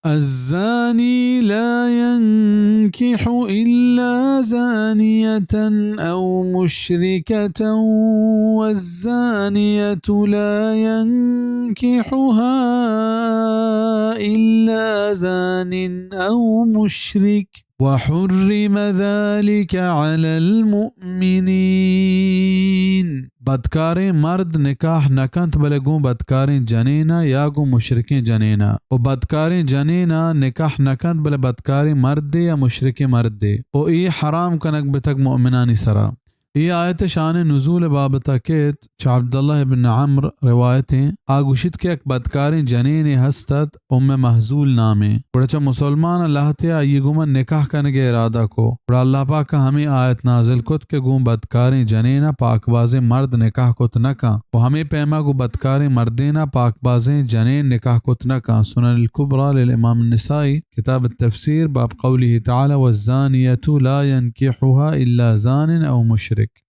الزاني لا ينكح إلا زانية أو مشركة والزانية لا ينكحها إلا زان أو مشرك وحرم ذلك على المؤمنين۔ بدکاریں مرد نکاح نہ کنت بلے گوں بدکاریں جنین ءَ یا گوں مشرکیں جنین ءَ، و بدکاریں جنین ءَ نکاح نہ کنت بلے بدکاریں مردے یا مشرکیں مردے، و اے حرام کنگ بتگ مؤمنانی سرا۔ اے آیت ءِ شان نزول ءِ بابت ءَ کیت، چہ عبداللہ ابن عمرو روایت ایں، آ گوشیت کہ یک بدکاریں جنینے ہست ات، ام محزول نامیں۔ گڑا چہ مسلماناں لہتے آئی ءَ گوما نکاح کنگ ءِ ارادہ کو۔ گڑا اللہ پاک ءَ ہمے آیت نازل کت کہ گوں بدکاریں جنین ءَ پاکبازیں مرد نکاح کت نہ کن، و ہمے پیما گوں بدکاریں مردین ءَ پاکبازیں جنین نکاح کت نہ کن۔ سنن الکبری للامام النسائی، کتاب التفسیر، باب قوله تعالی: والزانية لا ينكحها إلا زان أو مشرك۔